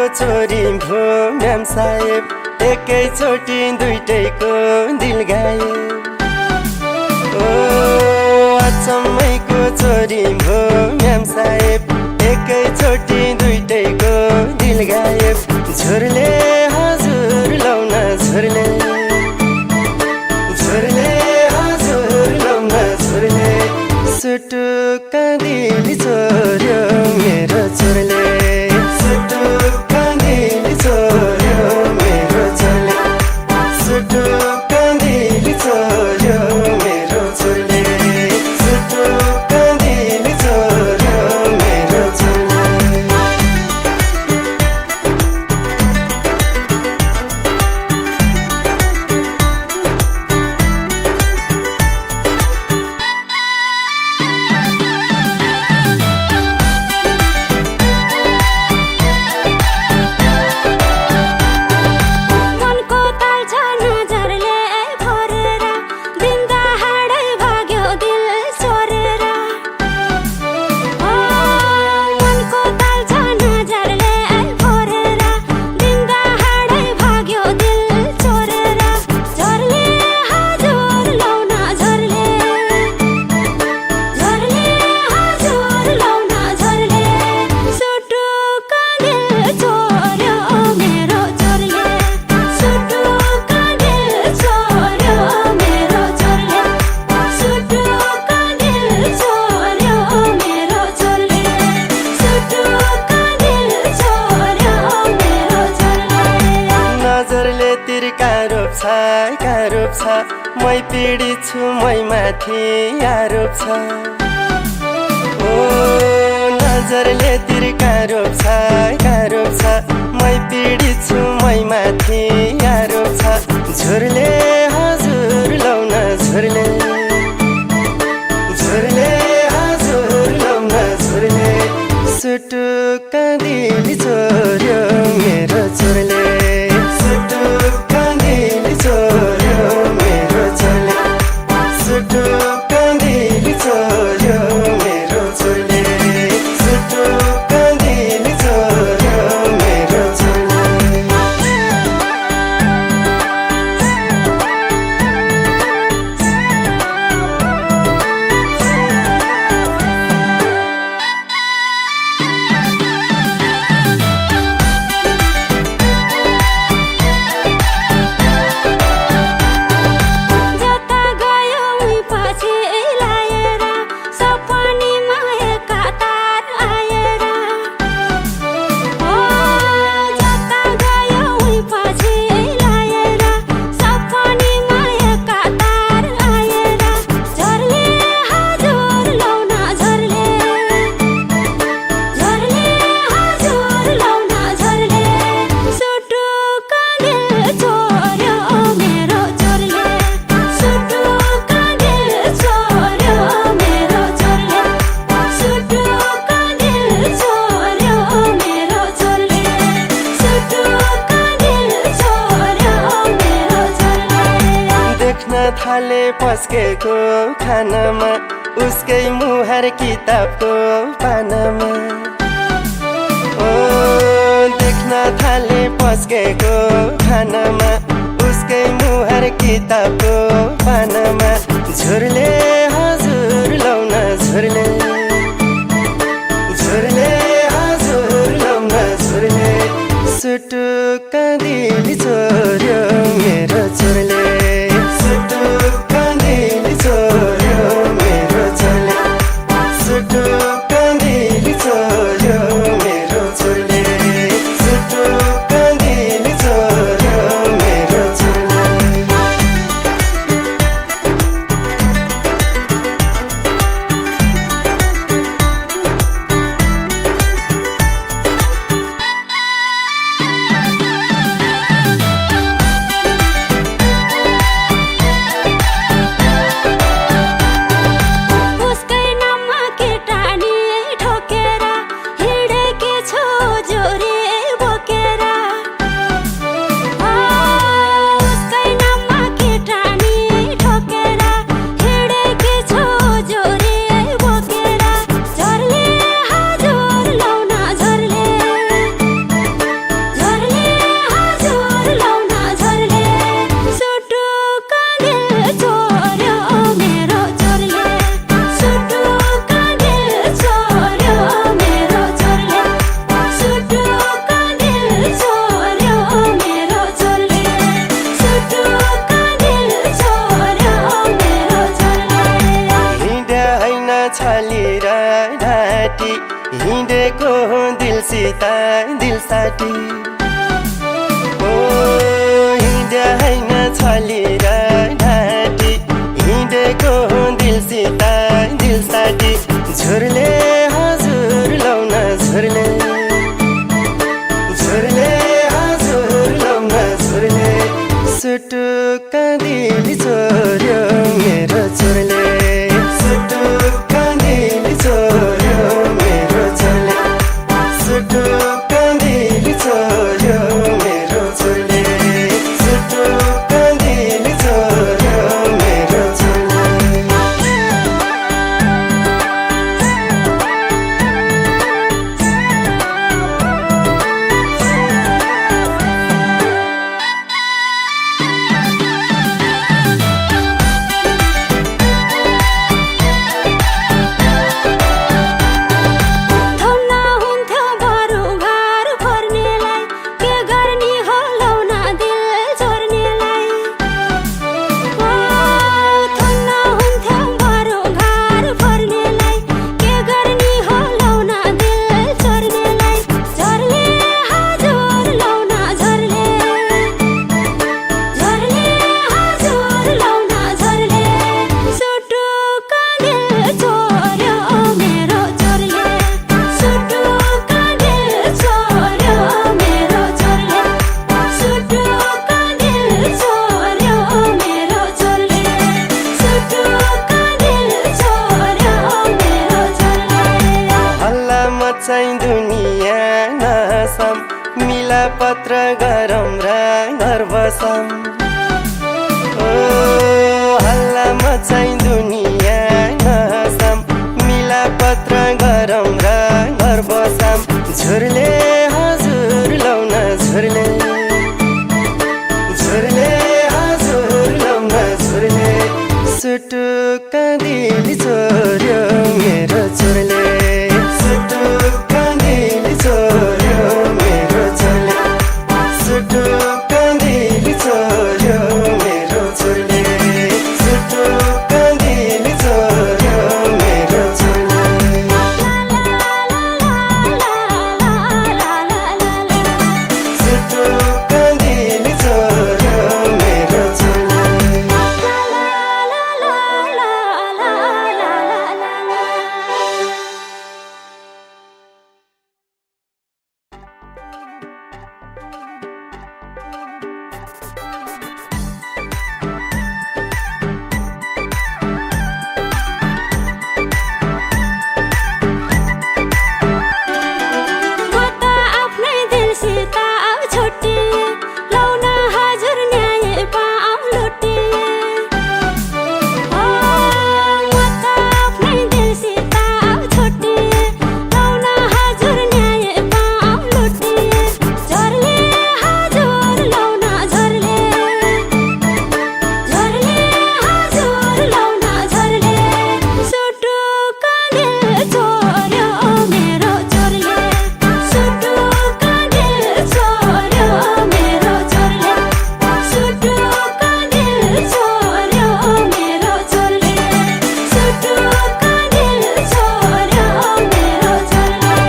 छोरी भो म्याम साहेब एकैचोटि दुईटैको दिल गाए ओ अचम्मैको छोरी भो म्याम साहेब एकैचोटि दुईटैको दिल गाए झुरले हजुर लौन झुरले झुरले हजुर लौन झुरले सुटुक्क दिल चोर्यो मेरो छोरले सुटुक्क दिल चोर्यो मेरो छोरले सुटुक्क दिल चोर्यो मेरो छोरले सुटुक्क दिल चोर्यो मेरो छोरले आरोप छ मै पीडित छु मै माथि आरोप छ ओ नजरले तिर्का रोप छ मै पीडित छु मै माथि आरोप छ झुरले हजुर लौन झुरले झुरले हजुर लौन झुरले सुटुक्क दिल चोर्यो मेरो छोरले सुटुक्क दिल चोर्यो मेरो छोरले सुटुक्क दिल चोर्यो मेरो छोरले सुटुक्क दिल चोर्यो मेरो छोरले थाले पस्केको खानामा उसकै मुहार किताबको पानामा ओ देख्न थाले पस्केको खानामा उसकै मुहार किताबको पानामा झुरले हजुर लौन झुरले झुरले हजुर लौन झुरले सुटुक्क दिल चोर्यो मेरो छोरले सुटुक्क दिल चोर्यो मेरो छोरले सुटुक्क दिल चोर्यो मेरो छोरले सुटुक्क दिल चोर्यो मेरो छोरले दिलसित दिल साटी ओ हिँड्या हैन छलेर ढाँटी हिँडेको दिलसित दिल साटी झुरले हजुर लाउन झुरले झुरले हजुर लाउन झुरले सुटुक्क दिल चोर्यो मेरो चोरले सुटुक्क दिल चोर्यो मेरो चोरले सुटुक्क दिल चोर्यो मेरो चोरले सुटुक्क दिल चोर्यो मेरो चोरले चाहिँ दुनियाँ नसम मिला पत्र गरौँ र घर बसौँ ओ हल्ला मचाइ दुनियाँ नसम मिला पत्र गरौँ र घर बसौँ झुरले हजुर लाउन झुरले झुरले हजुर लाउन झुरले सुटुक्क दिल चोर्यो मेरो चोरले सुटुक्क दिल चोर्यो मेरो चोरले सुटुक्क दिल चोर्यो मेरो चोरले सुटुक्क दिल चोर्यो मेरो चोरले सुटुक्क दिल चोर्यो मेरो चोरले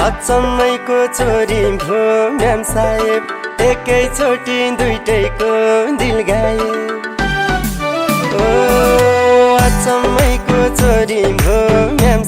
अचम्मैको चोरी भो म्याम साहेब एकैचोटि दुईटैको दिल गाए ओ अचम्मैको चोरी भो म्याम